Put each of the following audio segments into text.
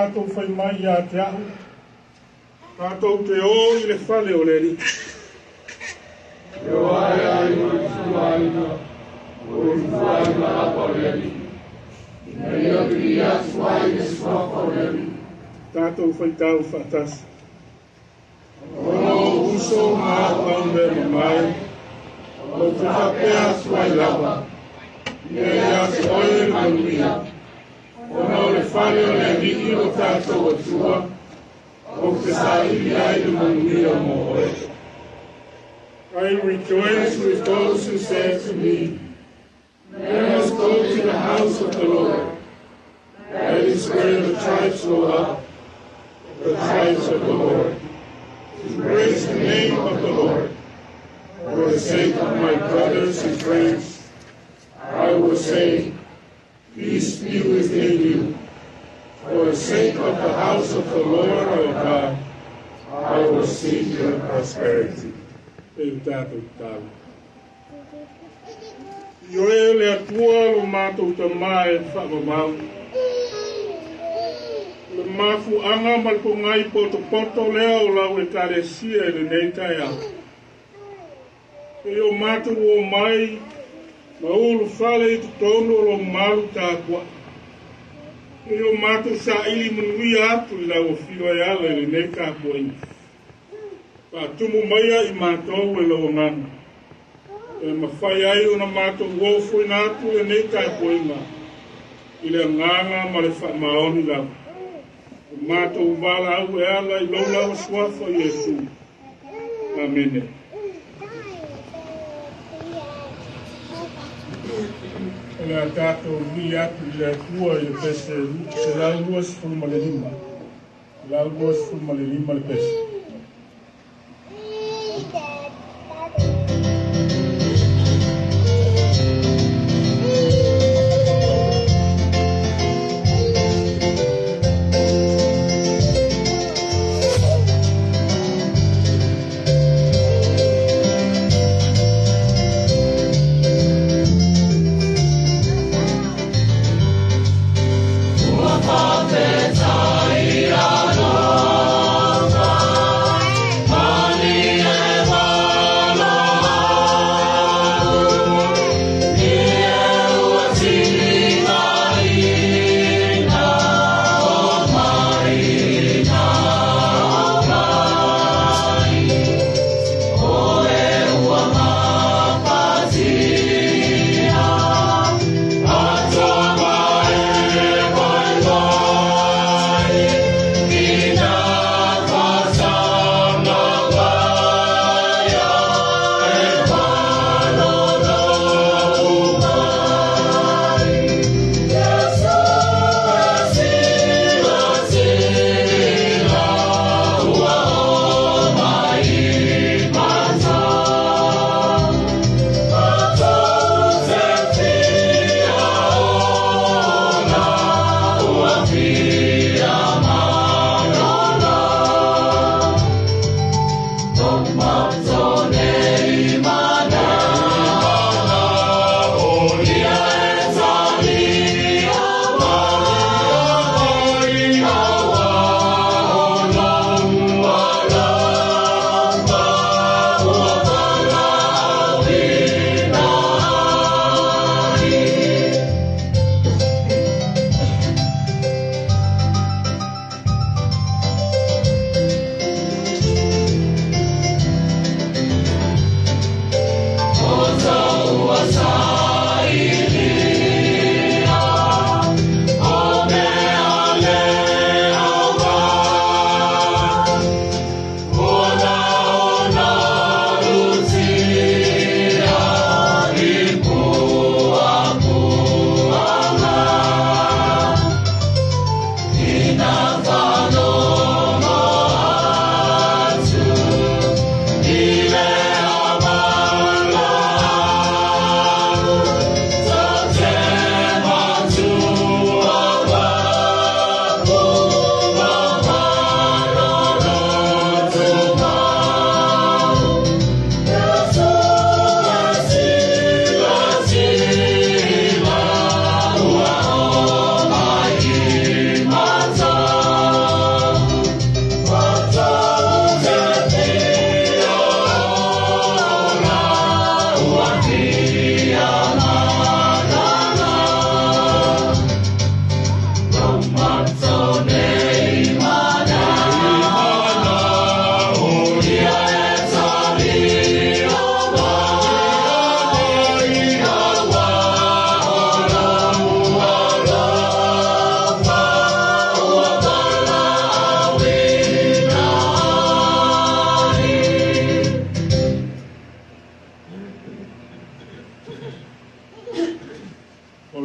Tatou fai mai ia te a'u, tatou te o i le fale o le Alii. E o ae aiga i tufuaiga, o i tufuaiga lava o le Alii. Ina ia viia atu ai le suafa o le Alii. Tatou faitau faatasi. Ona o uso ma au aumea mamae, ou te faapea atu ai lava, ia ia te oe le manuia. Ona o le fale o le Alii o tatou Atua, ou te saili ai le manuia mo oe. I rejoice with those who said to me, "Let us go to the house of the Lord." That is where the tribes go up, the tribes of the Lord, to praise the name of the Lord. For the sake of my brothers and friends, I will say, "Peace be within you." For the sake of the house of the Lord our God, I will seek your prosperity. E o tatou tatalo. I oe le Atua lo matou Tamā e faavavau. Le mafuaaga ma le pogai potopoto lea o lau Ekalesia i lenei taeao. Se i o matou o mai ma ulufale i totonu o lo malu tapuai. Se i o matou saili manuia atu i lau afio e ala i lenei tapuaiga. Faatumu maia i matou e lau Agaga. E mafai ai ona matou ofoina atu lenei tapuaiga i le agaga ma le faamaoni lava. O matou valaau e ala i lou lava suafa Iesu. Amene. O le a tatou vili atu i le Atua i le pese 125. 125 le pese. Ua faafetai alofa.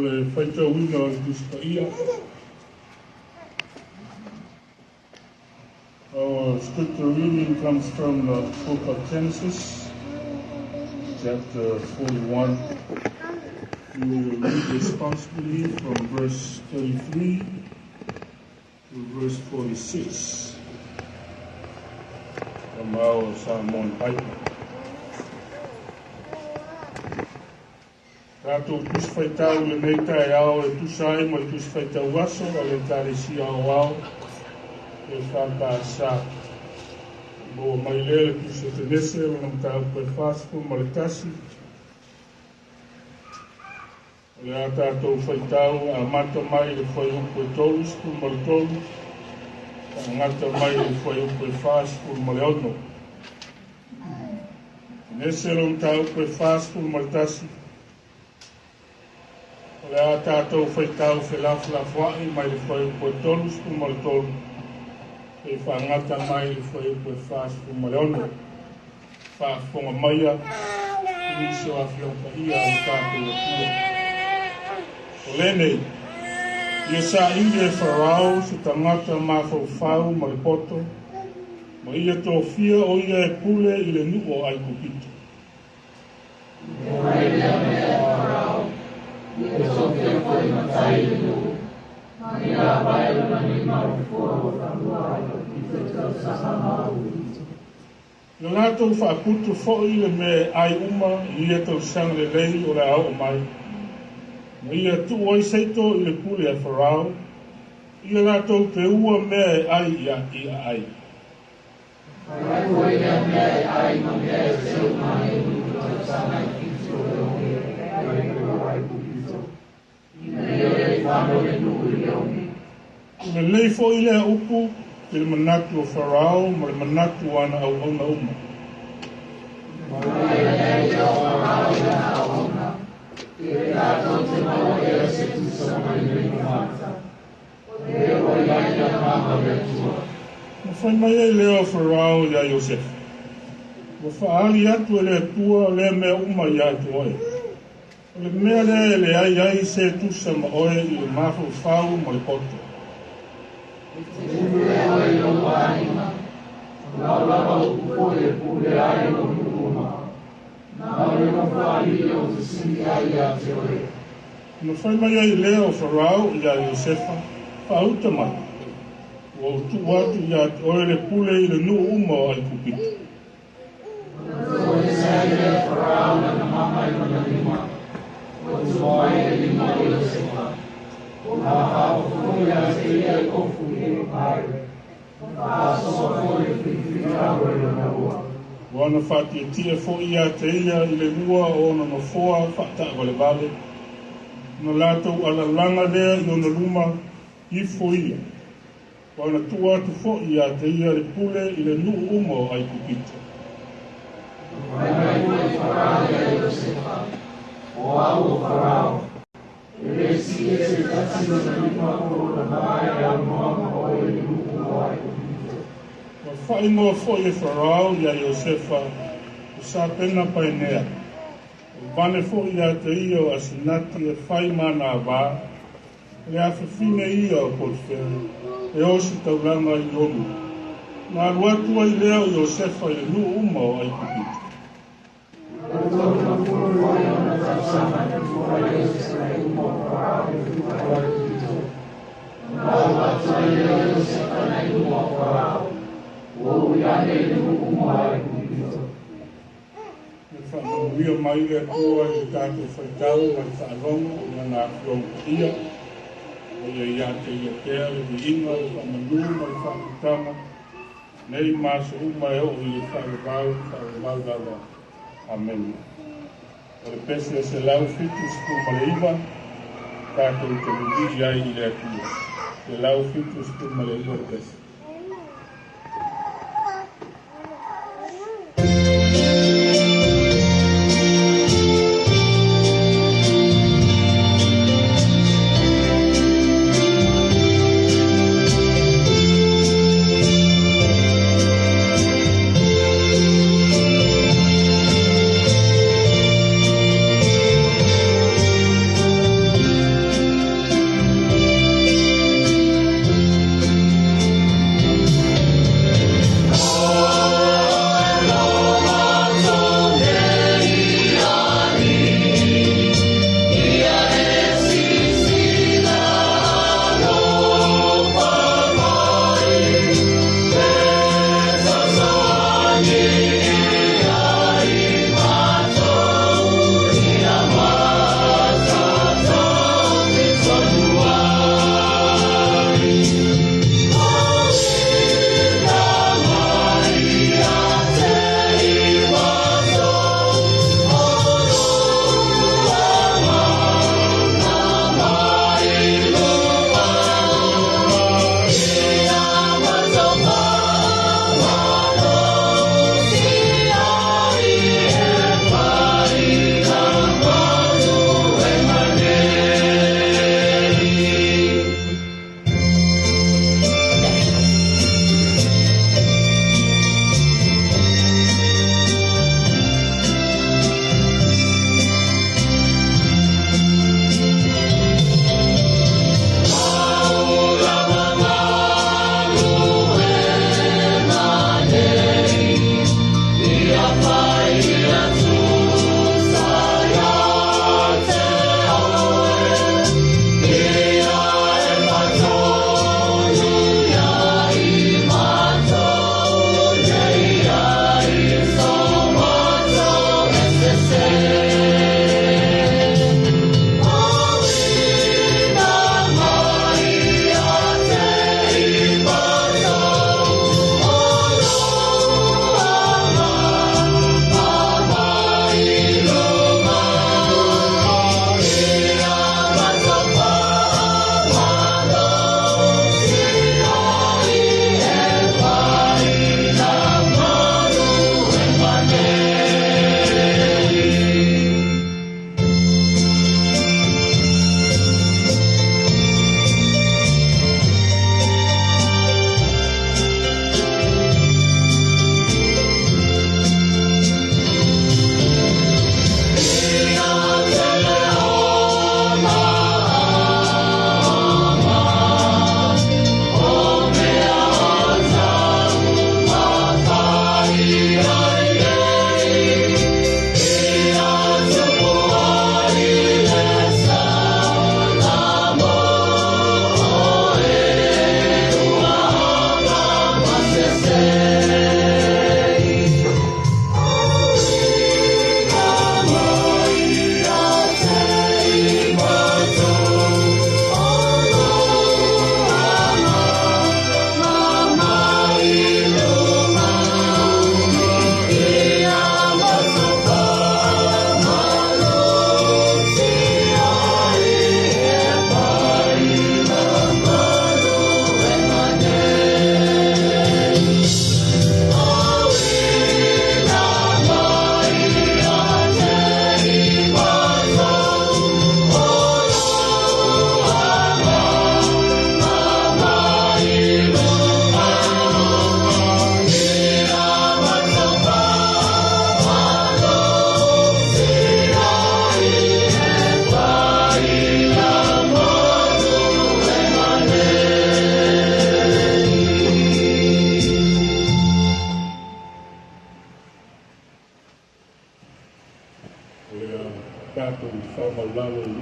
Le faitauina o le Tusi Paia. Our scripture reading comes from the book of Genesis, chapter 41. We will read responsibly from verse 33 to verse 46 from our Samoan Bible. Tatou Tusi Faitau i lenei taeao e tusa ai ma le Tusi Faitau Aso a le Ekalesia Aoao EFKS. Maua mai lea le Tusi o Kenese lona mataupu e 41. O le a tatou faitau e amata mai i le fuaiupu e 33, faagata mai i le fuaiupu e 46. Kenese lona mataupu e 41. O le a tatou faitau felafolafoai mai le fuaiupu e 33 seia faagata mai i le fuaiupu e 46. Faafofoga maia i nisi o Afioga Paia a lo tatou Atua. O lenei, ia saili e Farao se tagata mafaufau ma le poto, ma ia tofia o ia e pule i le nuu o Aikupito. E fai lea mea e Farao, ia tofia foi matai i le nuu, ma ia apae lona lima o foa o fanua o Aikupito i tausaga ma ua. Na latou faaputu foi le mea e ai uma i ia tausaga lelei o le a oo mai, ma ia tuu ai seito i le pule a Farao, ia latou teua mea e ai i aai. Fai foi lea mea e ai ma mea e teu ma le nuu i tausaga e 7 o le oge ai o Aikupito, ina ia le fano le nuu i le oge. O lelei foi lea upu i le manatu o Farao ma le manatu o ana auauna uma. Mai ai lea o Farao i ana auauna, e tatou te maua ea se tusa mai lenei tagata, o lea ua i ai le agaga o le Atua. Na fai mai ai lea o Farao iā Iosefa, Ua faaali atu e le Atua lea mea uma ia te oe. O le mea lea e leai ai se tusa ma oe i le mafaufau ma le poto. E te pule oe i lou aiga, o lau lava upu foi e pule ai lou nuu uma. Na o le nofoalii ou te sili ai ia te oe. Na fai mai ai lea o Farao iā Iosefa, Faauta mai, ua ou tuu atu ia te oe le pule i le nuu uma o Aikupito. Ona toese ai lea e Farao lana mama i lona lima, ua tua ai le lima o Iosefa. Na faafofoga ia te ia i ofu i le pae, na faasoa foi le filifiliaua i lona ua. Ua na faatietie foi ia te ia i le lua o ona nofoa faataavalevale, ona latou alalaga lea i ona luma ifo ia. Ua na tuu atu foi ia te ia le pule i le nuu uma o Aikupito. Fai mai foi Farao ia Iosefa, O au o Farao, e le sii e se tasi lona lima po o lona vaa e aunoa ma oe i le nuu o Aikupito. Ua faaigoa foi e Farao iā Iosefa o Sapena Paenea. Ua vane foi ia te ia o Asenati e fai ma ana avā, o le afafine ia o Potifera, e osi taulaga i Onu. Na alu atu ai lea o Iosefa i le nuu uma o Aikupito. Ua 30 foi ona tausaga na tua ai Iosefa i luma o Farao i le nuu o Aikupito. Ona alu atu ai lea o Iosefa nai luma o Farao, ua ui ane i le nuu uma o Aikupito. Ia faamanuia mai le Atua i le tatou faitau ma le faalogo i Lana Afioga Paia, ma ia ia te Ia pea le viiga, le faamanu ma le faautautaga, nei ma aso uma e oo i le faavavau, faavavau lava. Amene. O le pese e 179, tatou te vivii ai i le Atua. 179 le pese.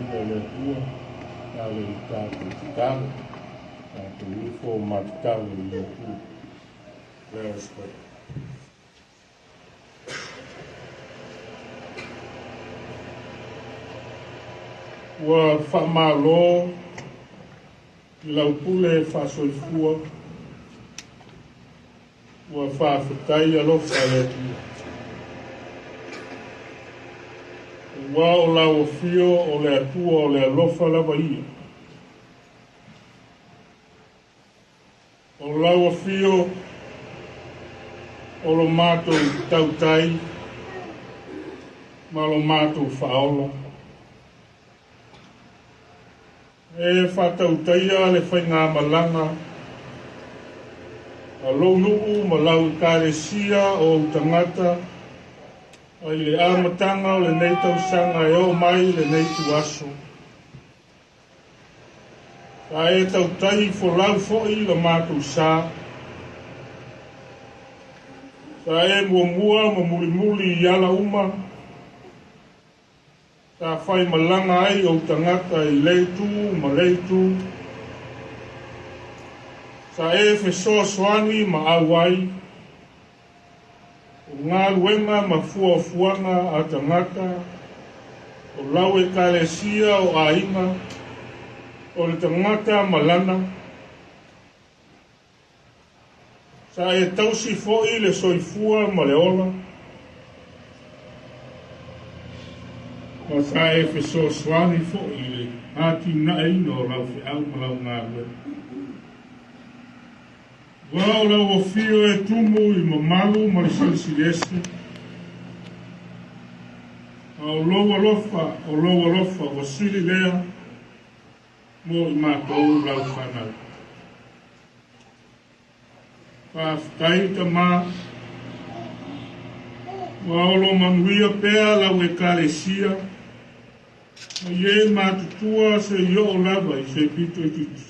Faamanuiaga a le Atua, talo i tatou tatalo, tatou ifo ma tatalo i le Atua. Let us pray. Ua faamalo i lau pule faasoifua, ua faafetai alofa le Atua. Ua o lau afio o le Atua o le alofa lava ia. O lau afio o lo matou tautai ma lo matou faaola. E faatautaia le faigamalaga a lou nuu ma lau Ekalesia o ou tagata mai le amataga o lenei tausaga e oo mai lenei ituaso. Sa e tautai folau foi lo matou sa. Sa e muamua ma mulimuli i ala uma. Sa faimalaga ai ou tagata i lea itu ma lea itu. Sa e fesoasoani ma auai o galuega ma fuafuaga a tagata o lau Ekalesia o aiga o le tagata ma lana. Sa e tausi foi le soifua ma le ola, ma sa e fesoasoani foi i le atinaeina o lau feau ma lau galuega. Ua o lau afio e tumu i mamalu ma le silisiliese, a o lou alofa, o lou alofa ua sili lea mo i matou lau fanau. Faafetai Tama, ua olo manuia pea lau Ekalesia, mai e matutua seia oo lava i se pito itiiti.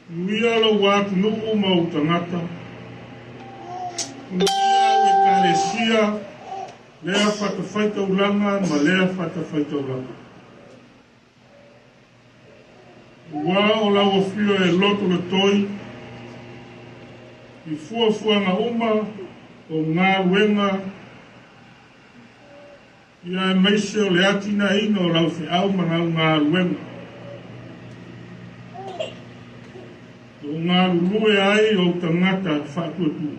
Manuia lou atunuu ma ou tagata, manuia au Ekalesia, lea fatafaitaulaga ma lea fatafaitaulaga. Ua o lau afio e loto le toi i fuafuaga uma o galuega ia aemaise o le atinaeina o lau feau ma lau galuega. O galulue ai ou tagata faatuatua.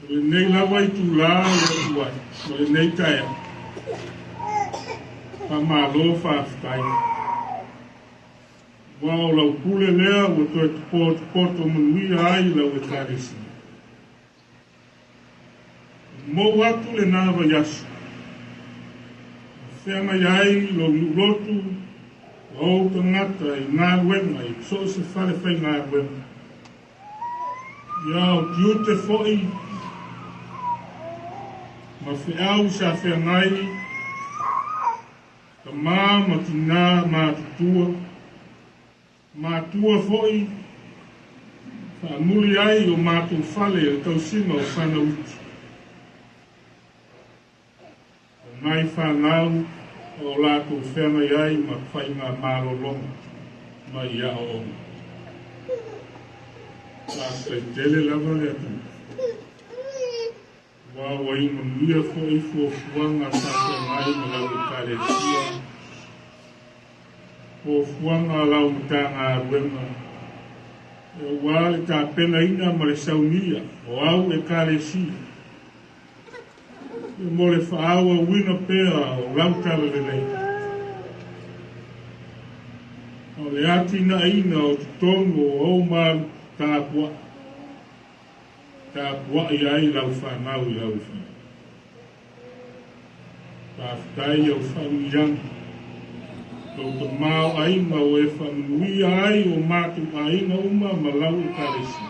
O lenei lava itulā o le atu ai, o lenei taeao. Faamalo faafetai. Ua o lau pule lea ua toe potopoto manuia ai lau Ekalesia. Mou atu lena vaiaso. Feagai ai lou nuulotu ma ou tagata i galuega i so o se fale faigaluega. Ia o tiute foi ma feau sa feagai tamā ma tinā matutua, matua foi faamuli ai o matou fale i le tausiga o fanau iti. O nai fanau o latou feagai ai ma faiga malologa mai i aoaoga. Faafetai tele lava le Atua. Ua ua imanuia foi fuafuaga sa feagai ma lau Ekalesia, fuafuaga a lau Matagaluega, aua le tapenaina ma le saunia o au Ekalesia, ia mo le faaauauina pea o lau talalelei. O le atinaeina o totonu o ou malu tapuai, tapuai ai lau fanau i lau afio. Faafetai au faamanuiaga, lou tamaoaiga ua e faamanuia ai o matou aiga uma ma lau Ekalesia.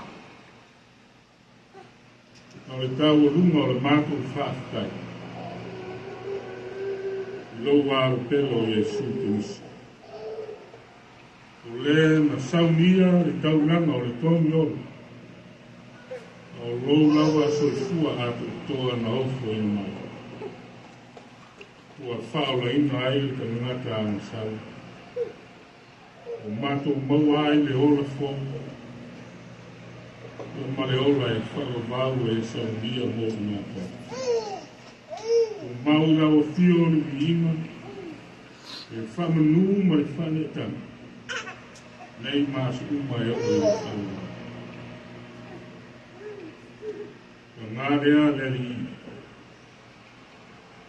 O le taualuga o le matou faafetai i lou alopelo o Iesu Keriso. O le na saunia le taulaga o le togi ola, a o lou lava soifua atoatoa na ofoina mai. Ua faaolaina ai le tagata agasala. Ua matou maua ai le ola fou, ia ma le ola e faavavau e saunia mo i matou. Ua mau i lau afio le viiga, le faamanū ma le faaneetaga, nei ma aso uma e oo i le faavavau. Paga lea le Alii,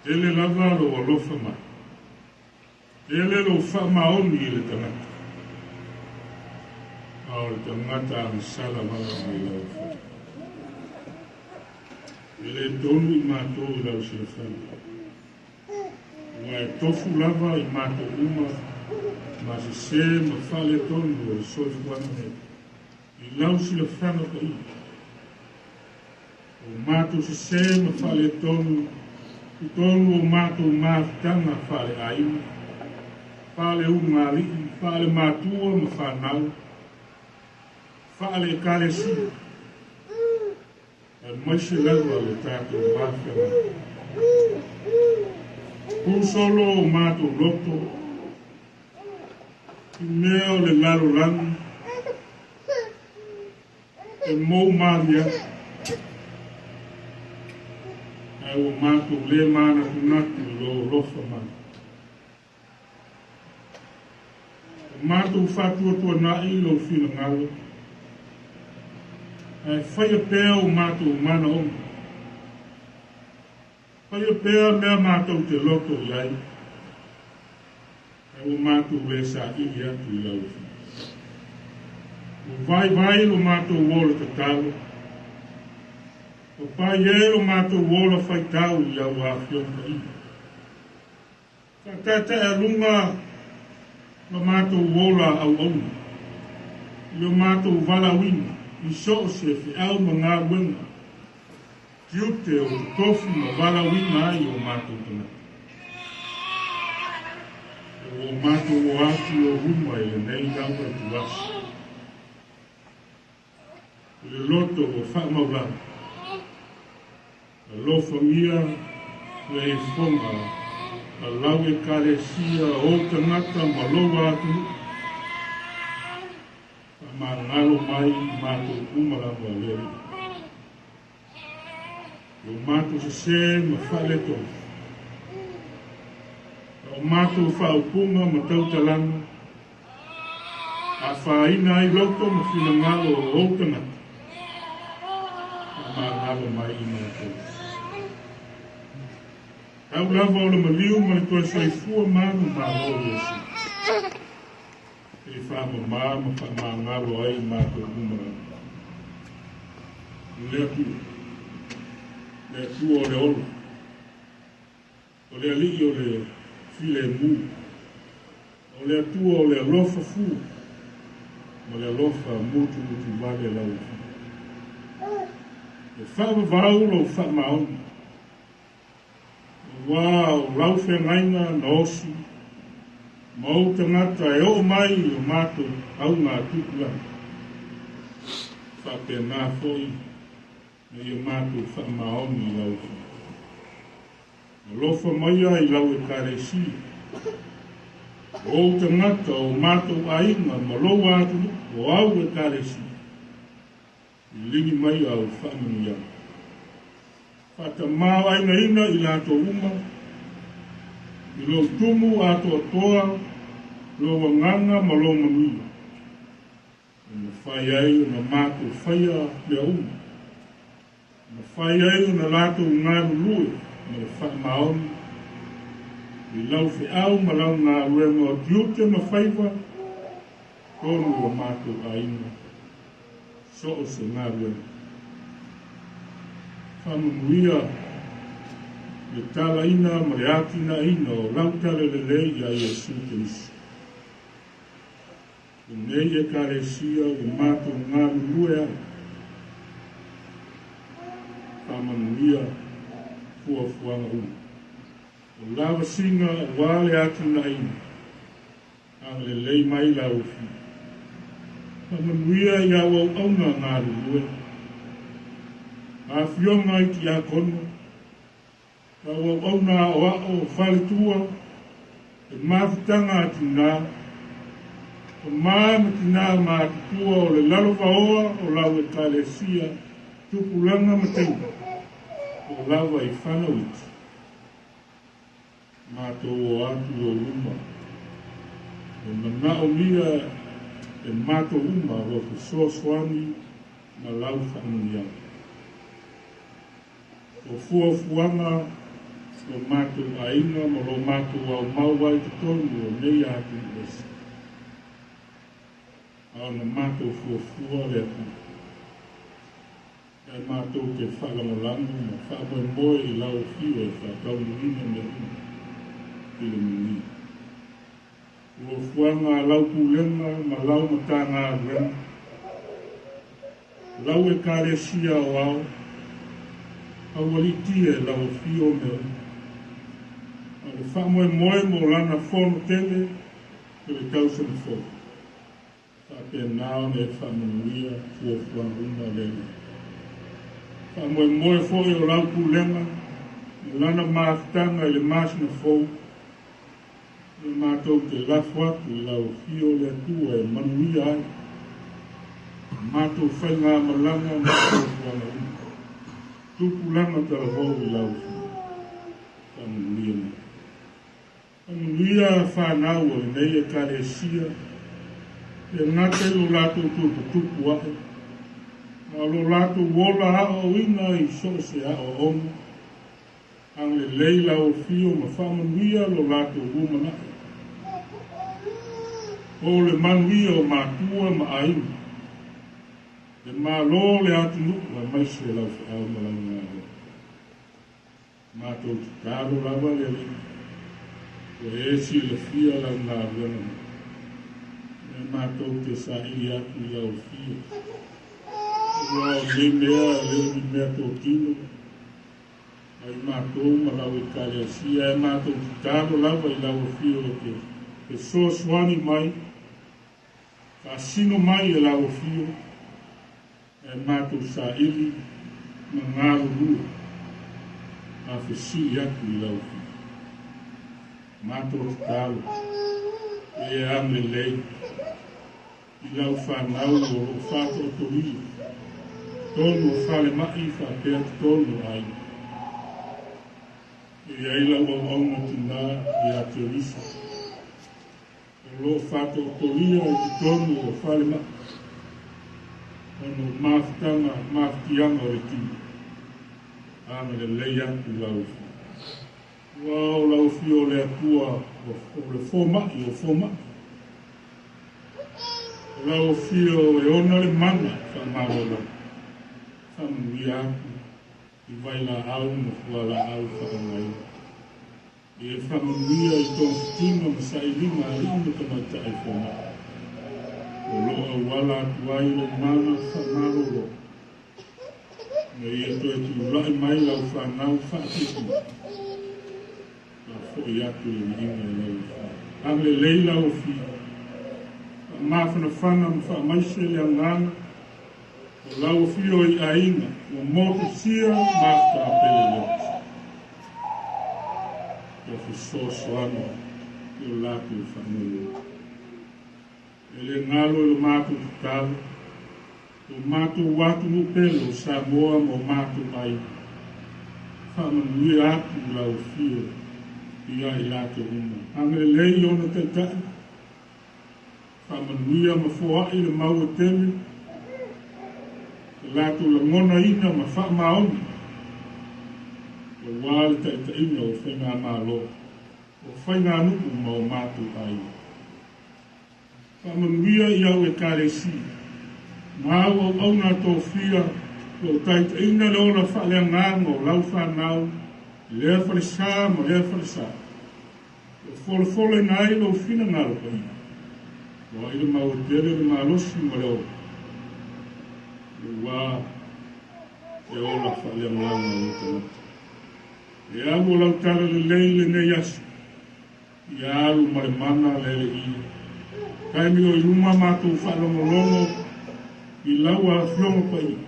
tele lava lou alofa mai. Tele lou faamaoni i le tagata, a o le tagata agasala valaau mai lau Afioga. E le tonu i matou i lau silafaga, aua e tofu lava i matou uma ma sesē ma faaletonu o le soifuaga nei i lau silafaga paia. O matou sesē ma faaletonu i totonu o matou mafutaga faaleaiga, faaleulugalii, faalematua ma fanau, faale-ekalesia, aemaise lava le tatou mafutaga. Pu solo o matou loto i mea o le lalolagi e mou malie ai, ae ua matou lē manatunatu i lou alofa mai. Ua matou faatuatuana'i lou finagalo, ae faia pea o matou manaoga, faia pea mea matou te loto i ai, ae ua matou lē saili atu i lau Afioga. Ua vaivai lo matou ola tatalo, papai e lo matou ola faitau i au afioga paia. Faataetaealuga lo matou ola auauna, i lo matou valaauina i so o se feau ma galuega, tiute o totofi ma valaauina ai o matou tagata. Ua o matou o atu i ou luma i lenei lava ituaso, i le loto ua faamaulalo, alofagia le ifoga a lau Ekalesia, ou tagata ma lou atunuu. Faamagalo mai i matou uma lava le Alii. O matou sesē ma faaletonu, o matou faaupuga ma tautalaga, afaina ai loto ma finagalo o ou tagata, faamagalo mai i matou. Tau lava o le maliu ma le toe soifua manumalo o Iesu, e faamamā ma faamagalo ai i matou uma lava. Le Atua, le Atua o le ola, o le Alii o le filemu, o le Atua o le alofa fua ma le alofa mutumutuvale lau Afioga. E faavavau lou faamaoni, aua o lau feagaiga na osi ma ou tagata e oo mai i o matou augatupulaga. Faapena foi na ia matou faamaoni i lau Afioga. Alofa maia i lau Ekalesia, o ou tagata, o matou aiga ma lou atunuu, o au Ekalesia, liligi mai au faamanuiaga. Faatamāo'aigaina i latou uma, i lou tumu atoatoa, lou agaga ma lou manuia, e mafai ai ona matou faia mea uma, e mafai ai ona latou galulue ma le faamaoni i lau feau ma lau galuega o tiute ma faiva tonu o matou aiga so o se galuega. Faamanuia le talaina ma le atinaeina o lau talalelei ia Iesu Keriso. Lenei Ekalesia ua matou galulue ai, faamanuia fuafuaga uma. O lavasiga aua le atinaeina, agalelei mai lau Afioga. Faamanuia i au auauna galulue, afioga i tiakono, Lau auauna aoao o faletua, le mafutaga a tinā, tama ma tinā matutua o le lalovaoa o lau Ekalesia, tupulaga ma teine, o lava i fanau iti. Matou o atu i ou luma, e manaomia e matou uma lou fesoasoani ma lau faamanuiaga. O fuafuaga o matou aiga ma lo matou aumau ai totonu o nei atunuu ese. A ona matou fuafua le Atua. Ae matou te faalagolago ma faamoemoe i lau afio e faataunuuina mea uma i le manuia. Fuafuaga a lau pulega ma lau Matagaluega, lau Ekalesia Aoao, aualiitia e lau afio mea uma. A o le faamoemoe mo lana fono tele i le tausaga fou, faapena ona e faamanuia fuafuaga uma a le Alii. Faamoemoe foi o lau pulega ma lana mafutaga i le masina fou, e matou te lafo atu i lau afio le Atua e manuia ai matou faigamalaga ma fuafuaga uma. Tupulaga talavou i lau afio, faamanuia mai. Faamanuia fanau o lenei Ekalesia, e gata i lo latou tuputupu ae, a o lo latou ola aoaoina i so o se aoaoga, agalelei lau afio ma faamanuia lo latou lumanai. O le manuia o matua ma aiga, le Malo o le atunuu aemaise lau feau ma lau galuega. Matou tatalo lava le Alii, ua e silafia lau galuega mai. E matou te saili atu i lau afio. Aua o nei mea e le o ni mea totino, ai matou ma lau Ekalesia, e matou tatalo lava i lau afio e te fesoasoani mai, faasino mai e lau afio, e matou saili ma galulue a fesili atu i lau afio. Matou tatalo e agalelei i lau fanau o loo faatoatolia totonu o falemai faapea totonu o aiga. E i ai lau auauna tinā ia Teresa o loo faatoatolia i totonu o falemai ona o mafutaga mafatiaga o le tino. Agalelei atu i lau afio. Ua o lau afio o le Atua o le fomai o fomai. O lau afio e ona le mana faamalolo. Faamanuia atu i vailaau ma fualaau faaaogaina. E faamanuia i togafitiga ma sailiga a alii ma tamaitai fomai. O loo auala atu ai lou mana faamalolo. Ina ia toe tulai mai lau fanau faatupu. Faafoi atu le viiga i lau afio. Agalelei lau afio. Faamafanafana ma faamaise le agaga o lau afio i aiga ua motusia mafuta pele le Atua. Ia fesoasoani i o latou faamoemoe. E le galo i lo matou tatalo, o matou atunuu pele o Samoa ma o matou aiga. Faamanuia atu lau afio ia i latou uma. Agalelei i ona taitai, faamanuia ma foai le mau e tele, le latou lagonaina ma faamaoni, aua le taitaiga o faigamalo, o faiganuu ma o matou aiga. Faamanuia i au Ekalesia, ma au auauna tofia, o taitaiina le ola faaleagaga o lau fanau, lea falesa ma lea falesa. O folafolaina ai lou finagalo paia. O ai le mau e tele le malosi ma le ola. Ua e ola faaleagaga o le tagata. E alu o lau tala lelei lenei aso. Ia alu ma le mana le Alii. Taimi o i luma matou faalogologo i lau afioga paia.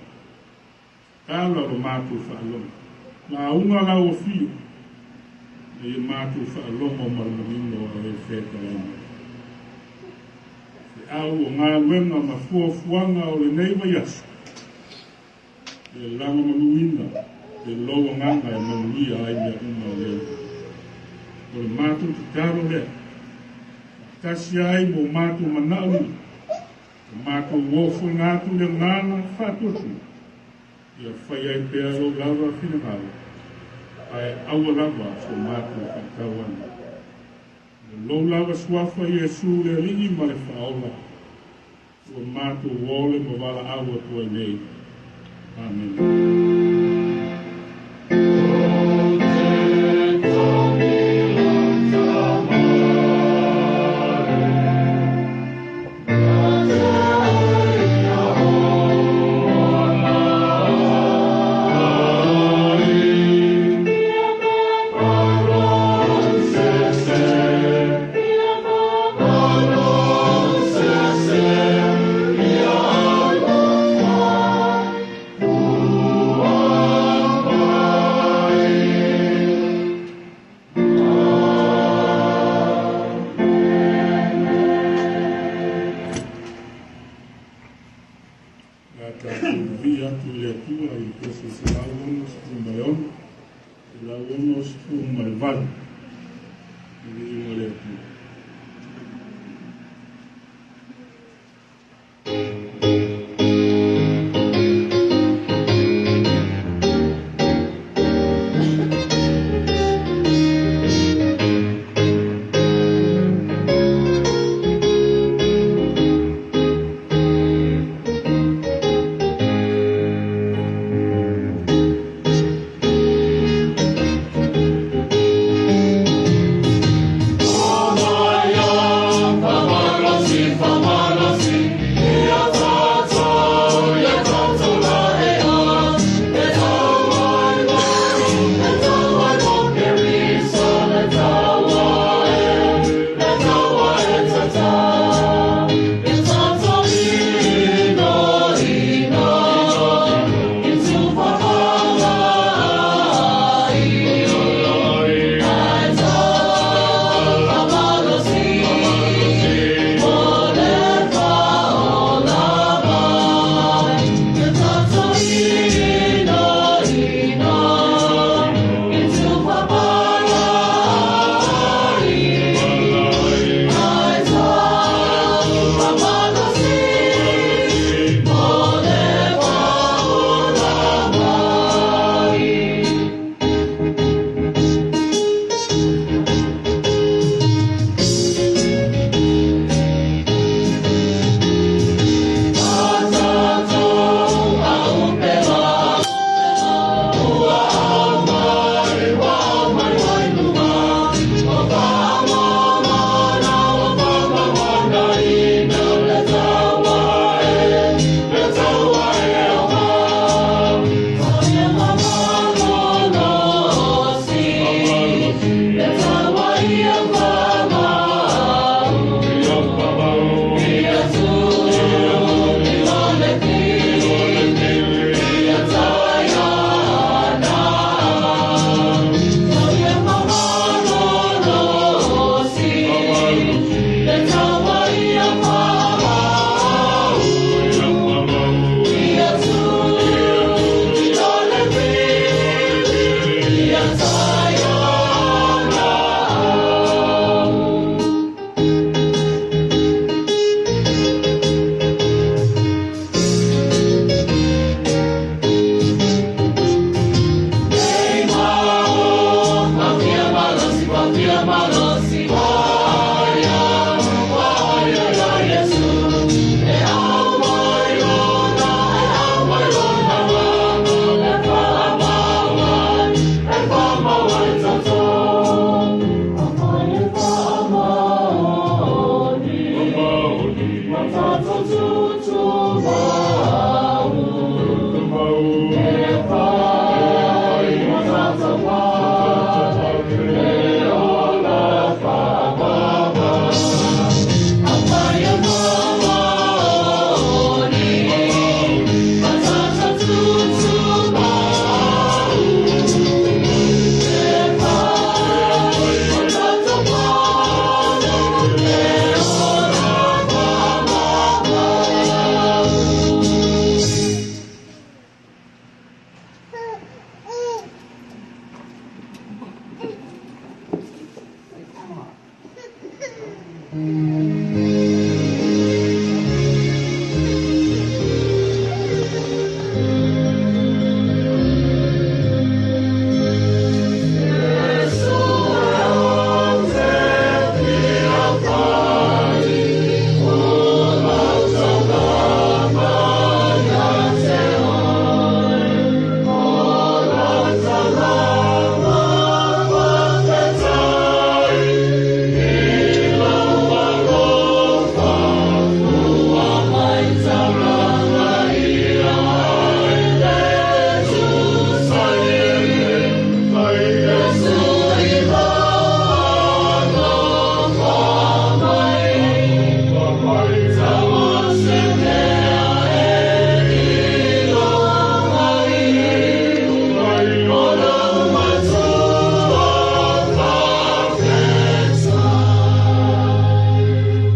Tala lo matou faalogo. Lauga lau afio. Ina ia matou faalogo ma le manino a o e fetalai mai. Feau o galuega ma fuafuaga o lenei vaiaso, ia lagomaluina e lou agaga e manuia ai mea uma e le Alii. O le matou tatalo lea, faatasi ai ma o matou manaolia, o matou ofoina atu i le agaga faatuatua, ia fai ai pea lou lava finagalo, ae aua lava so matou faatauana. I lou lava suafa Iesu le Alii ma le Faaola, ua matou ole ma valaau atu ai nei. Amene.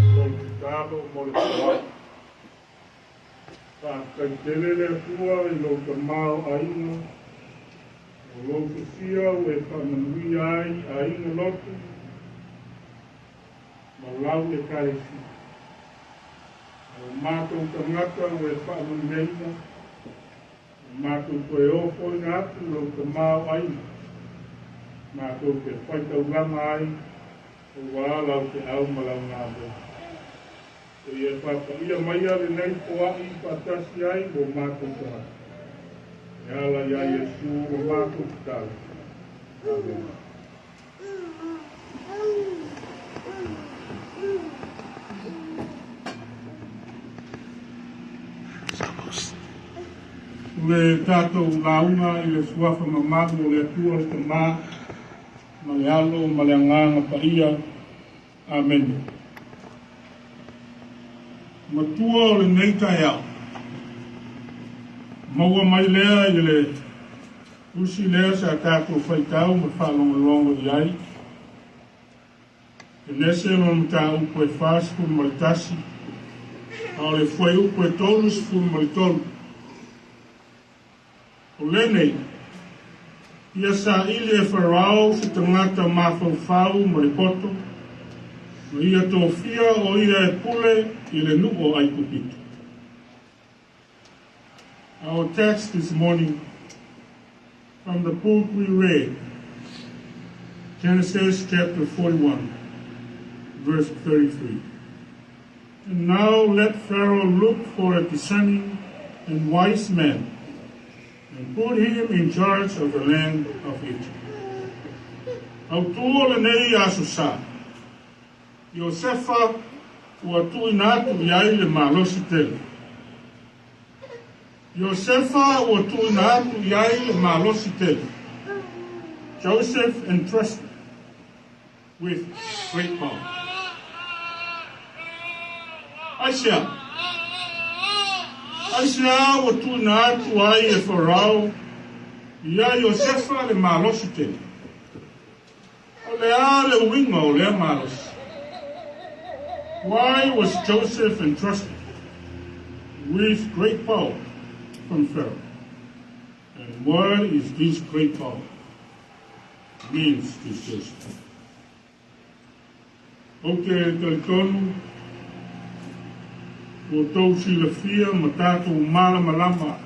Lou tatalo mo le foai. Faafetai tele le Atua i lou tamaoaiga, o lou sosia ua e faamanuia ai aiga lotu ma lau Ekalesia. A o matou tagata ua e faamanuiaina, ua matou toe ofoina atu i lou tamaoaiga, matou te faitaulaga ai aua lau feau ma lau galuega. Seia e faapaia maia lenei foai faatasi ai ma o matou tagata. E ala iā Iesu la matou tatalo. Amene. O le tatou lauga i le Suafa mamalu o le Atua le Tama ma le Alo ma le Agaga Paia. Amene. Matua o lenei taeao, maua mai lea i le tusi lea sa tatou faitau ma faalogologo i ai, Kenese lona mataupu e 41, a o le fuaiupu e 33. O lenei, ia saili e Farao se tagata mafaufau ma le poto, ma ia tofia o ia e pule i le nuu o Aikupito. Our text this morning from the book we read, Genesis chapter 41, verse 33. And now let Pharaoh look for a discerning and wise man and put him in charge of the land of Egypt. Autū o lenei Aso Sa, Iosefa ua tuuina atu i ai le malosi tele. Iosefa ua tuuina atu i ai le malosi tele. Joseph entrusted with great power. Aisea? Aisea ua tuuina atu ai e Farao iā Iosefa le malosi tele? O le a le uiga o lea malosi? Why was Joseph entrusted with great power from Pharaoh? And what is this great power means to Joseph? Ou te talitonu ua outou silafia ma tatou malamalama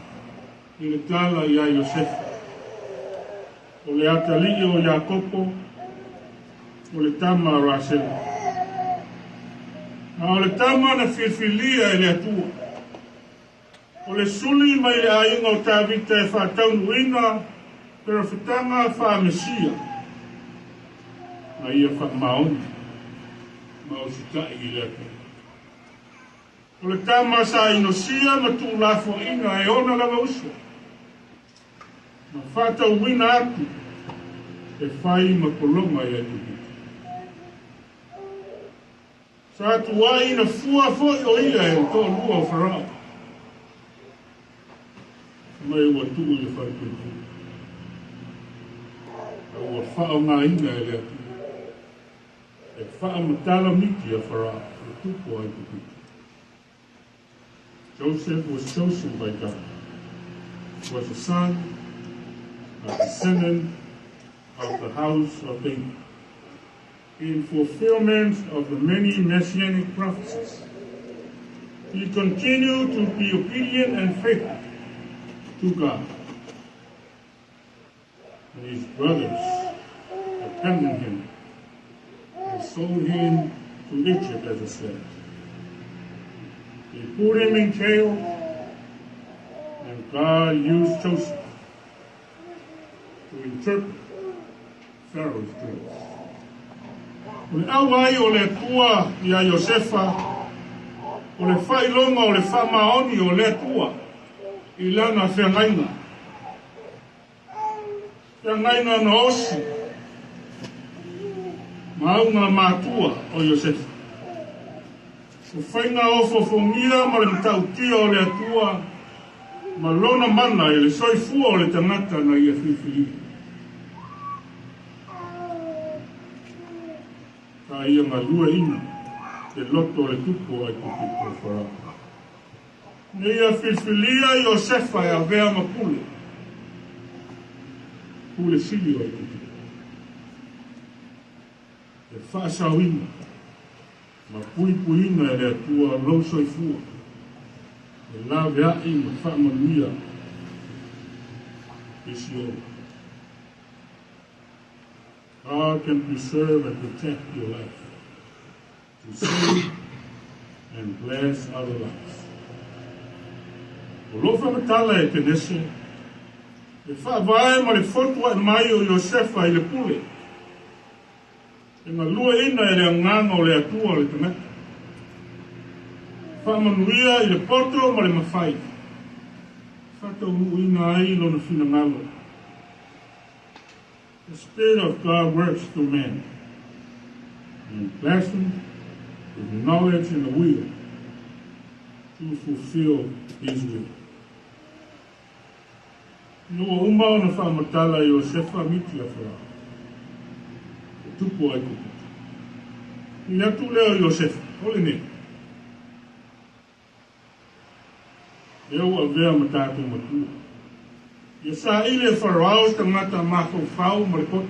i le tala iā Iosefa. O le atalii o Iakopo, o le tama a Rasela. A o le tama na filifilia e le Atua. O le suli mai le aiga o Tavita e faataunuuina perofetaga faa-Mesia, na ia faamaoni ma osita'i i le Atua. O le tama sa inosia ma tuulafoaina e ona lava uso, ma faatauina atu e fai ma pologa i Aikupito. Sa tuai na fua foi o ia e le toalua o Farao, mai ua tuu i le falepuipui, a ua faaaogaina e le Atua e faamatala miti a Farao, le tupu o Aikupito. Joseph was chosen by God, was a son, a descendant of the house of David. In fulfillment of the many messianic prophecies. He continued to be obedient and faithful to God. And his brothers abandoned him and sold him to Egypt as a slave. They put him in jail, and God used Joseph to interpret Pharaoh's dreams. O le auai o le Atua iā Iosefa, o le faailoga o le faamaoni o le Atua i lana feagaiga. Feagaiga na osi ma auga matua o Iosefa. O faiga ofoofogia ma le matautia o le Atua ma lona mana i le soifua o le tagata na ia filifilia. Sa ia galueaiina le loto o le tupu o Aikupito o Farao. Na ia filifilia Iosefa e avea ma pule, pule sili o Aikupito, e faasaoina ma puipuiina e le Atua lou soifua, e laveai ma faamanuia isi ola. God can preserve and protect your life to save and bless other lives. O loo faamatala e Kenese, e faavae ma le fotuaʻi mai o Iosefa i le pule, e galueaiina e le agaga o le Atua le tagata. Faamanuia i le poto ma le mafai, faataunuuina ai lona finagalo. The Spirit of God works through man and bless him with knowledge and the will to fulfill his will. Ina ua uma ona faamatala e Iosefa miti a Farao, le tupu o Aikupito. I atu lea o Iosefa, O lenei, lea ua avea ma tatou matua. Ia saili e Farao se tagata mafaufau ma le poto,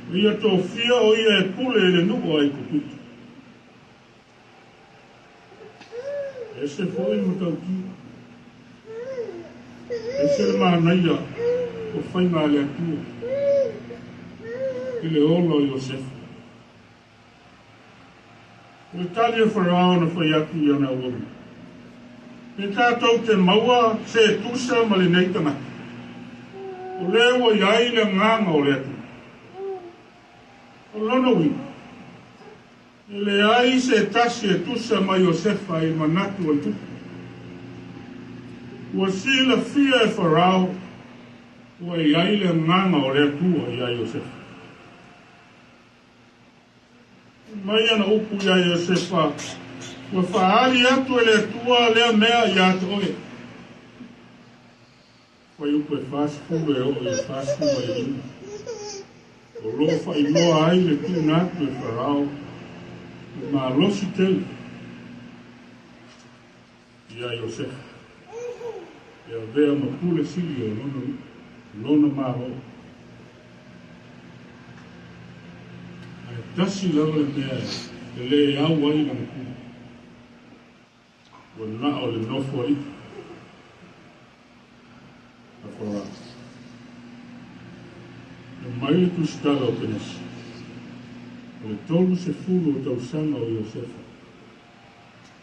ma ia tofia o ia e pule i le nuu o Aikupito. Ese foi le matautia. Ese le manaia o faiga a le Atua i le ola o Iosefa. O le tali a Farao na fai atu i ana auauna, Pe tatou te maua se e tusa ma lenei tagata, o lea ua i ai le agaga o le Atua. O lona uiga, e leai se tasi e tusa ma Iosefa i le manatu o le tupu. Ua silafia e Farao ua i ai le agaga o le Atua iā Iosefa. Fai mai ana upu iā Iosefa, Ua faaali atu e le Atua lea mea iā te oe. Fuaiupu e 40 e oo i le 45, o lo o faailoa ai le tuuina atu e Farao le malosi tele iā Iosefa e avea ma pule sili o lona Malo. Ae tasi lava le mea e le au ai lana pule. Ua na o le nofoalii a Farao. E mai le tusitala o Kenesi, o le 30 o tausaga o Iosefa,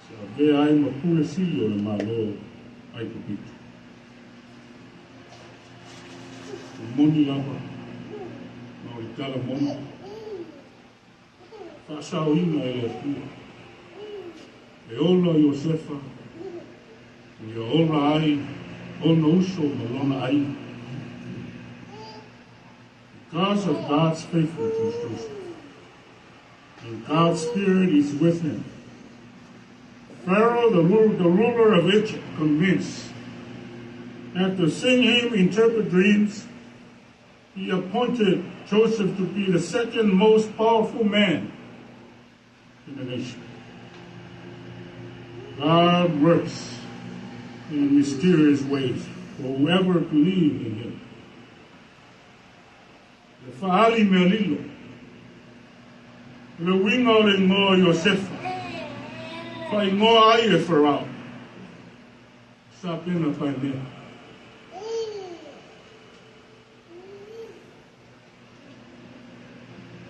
sa avea ai ma pule sili o le Malo Aikupito. Ua moni lava, ma o le tala moni. Faasaoina e le Atua. E ola o Iosefa, ia ola ai ona uso ma lona aiga. Because of God's faithfulness to Joseph, and God's Spirit is with him, Pharaoh, the ruler of Egypt, convinced, after seeing him interpret dreams, he appointed Joseph to be the second most powerful man in the nation. God works in mysterious ways for whoever believes in him. Le faaali mea lilo. O le uiga o le igoa o Iosefa, faaigoa ai e Farao, Sapena Paenea.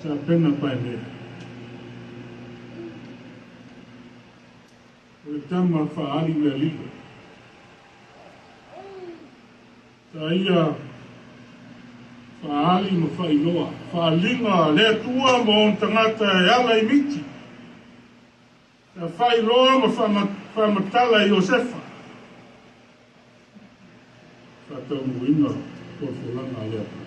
Sapena Paenea. O le tama faaali mea lilo. Sa ia faaali ma faailoa, faaaliga a le Atua ma ona tagata e ala i miti. Sa faailoa ma faamatala e Iosefa. Faataunuuina folafolaga a le Atua.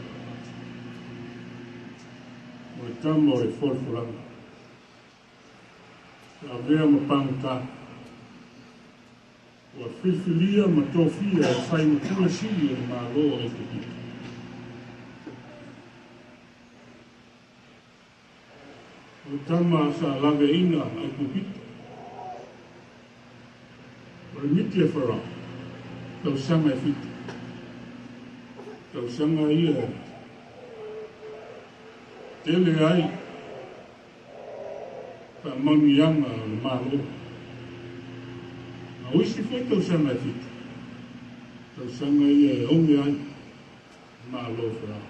O le tama o le folafolaga. Sa avea ma pagota. Ua filifilia ma tofia e fai ma pule sili o le Malo o Aikupito. O le tama sa laveaina Aikupito. O le miti a Farao, tausaga e 7. Tausaga ia e tele ai faamanuiaga o le Malo. A o isi foi tausaga e 7, tausaga ia e oge ai le Malo o Farao.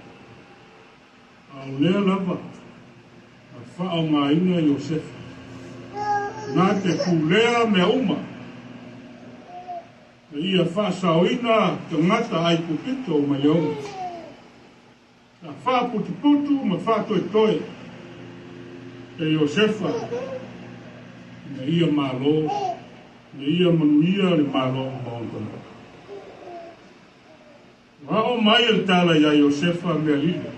A o lea lava na faaaogaina Iosefa na te pulea mea uma, na ia faasaoina tagata Aikupito mai le oge. Sa faaputuputu ma faatoetoe e Iosefa ina ia malo, ina ia manuia le Malo ma ona tagata. Ua ao mai e le tala iā Iosefa mea lilo.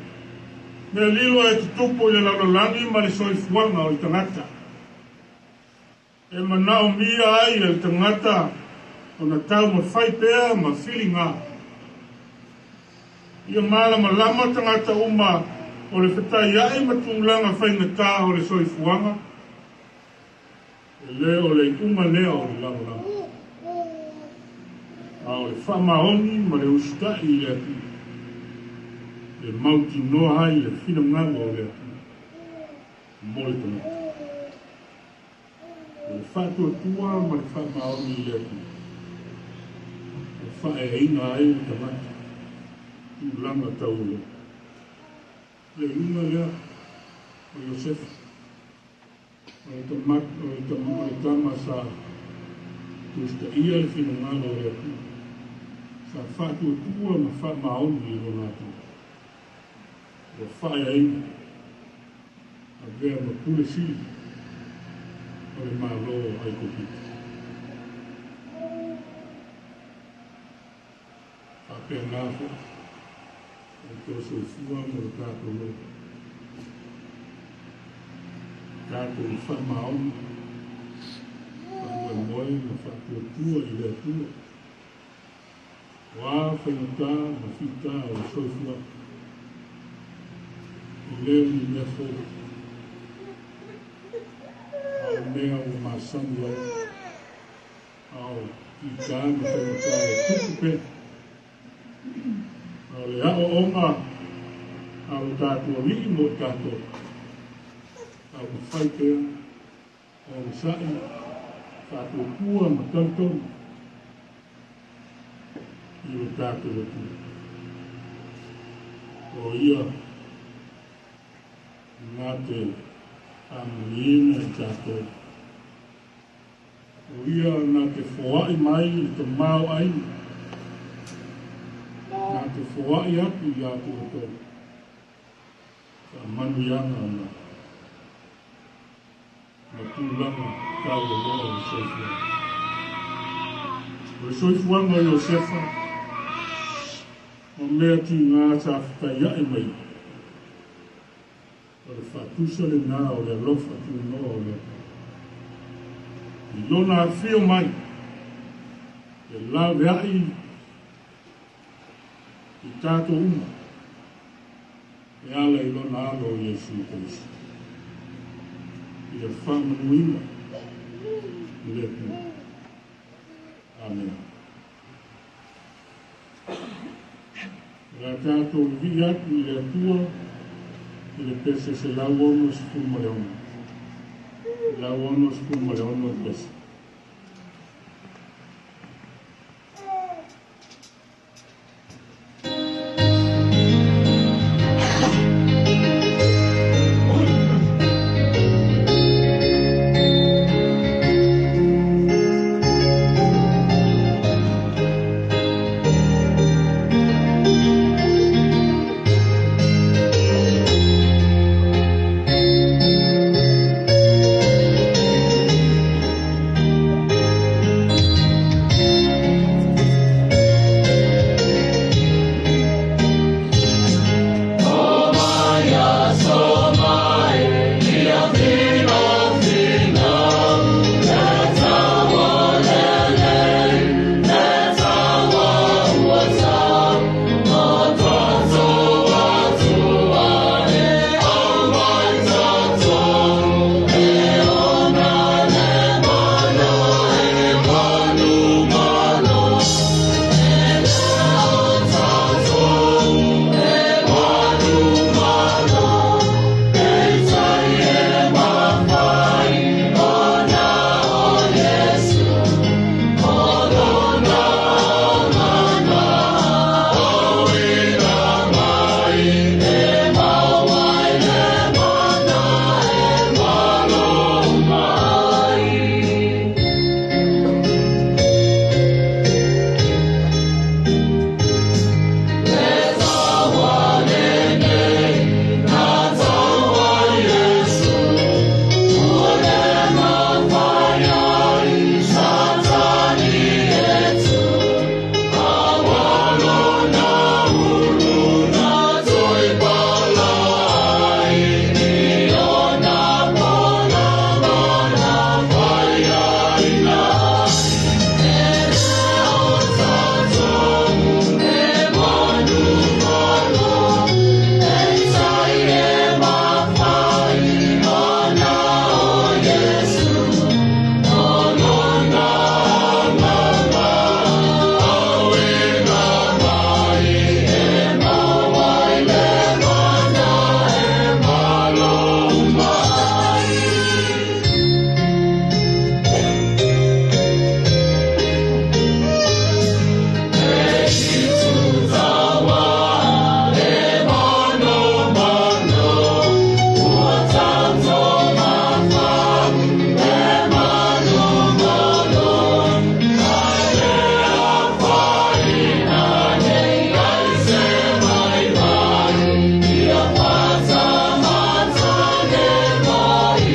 Mea lilo e tutupu i le lalolagi ma le soifuaga o le tagata. E manaomia ai e le tagata ona taumafai pea ma filiga. Ia malamalama tagata uma o le fetaiai ma tulaga faigata o le soifuaga, e le o le iuga lea o le lalolagi, a o le faamaoni ma le usitai i le Atua, e mautinoa ai le finagalo o le Atua mo le tagata. O le faatuatua ma le faamaoni i le Atua, e faaeaina ai le tagata tulaga taualoa. Le iuga lea o Iosefa, o le tama sa tusitaia le finagalo o le Atua, sa faatuatua ma faamaoni i lona Atua. Ua faaeaina, avea ma pule sili o le Malo o Aikupito. Faapena foi o le tou soifua ma lo tatou ola. Tatou faamaoni, faamoemoe ma faatuatua i le Atua. O a faigata ma fita o le soifuaga, e le o ni mea fou, a o mea ua masani ai, a o fita ma faigata e tupu pea. A o le aoaoga a lo tatou Alii mo i tatou, taumafai pea, onosai, faatuatua ma talitonu i lo tatou Atua. O ia na te faamanuiina i tatou. O ia na te foai mai i le tamaoaiga, na te foai atu ia te outou faamanuiaga ma tulaga taualoa o le soifuaga. O le soifuaga o Iosefa, o mea tiga sa fetaiai mai ai. O le faatusa lena o le alofa tunoa o le Atua. I lona afio mai, e laveai i tatou uma, e ala i lona alo o Iesu Keriso. Ia faamanuina i le Atua. Amene. O le a tatou vivii atu i le Atua i le pese 166. 166 pesa.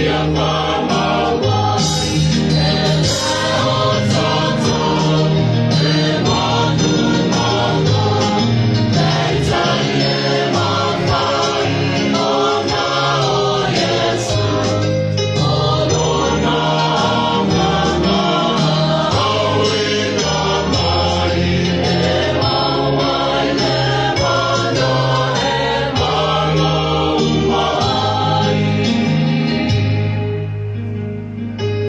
Yeah.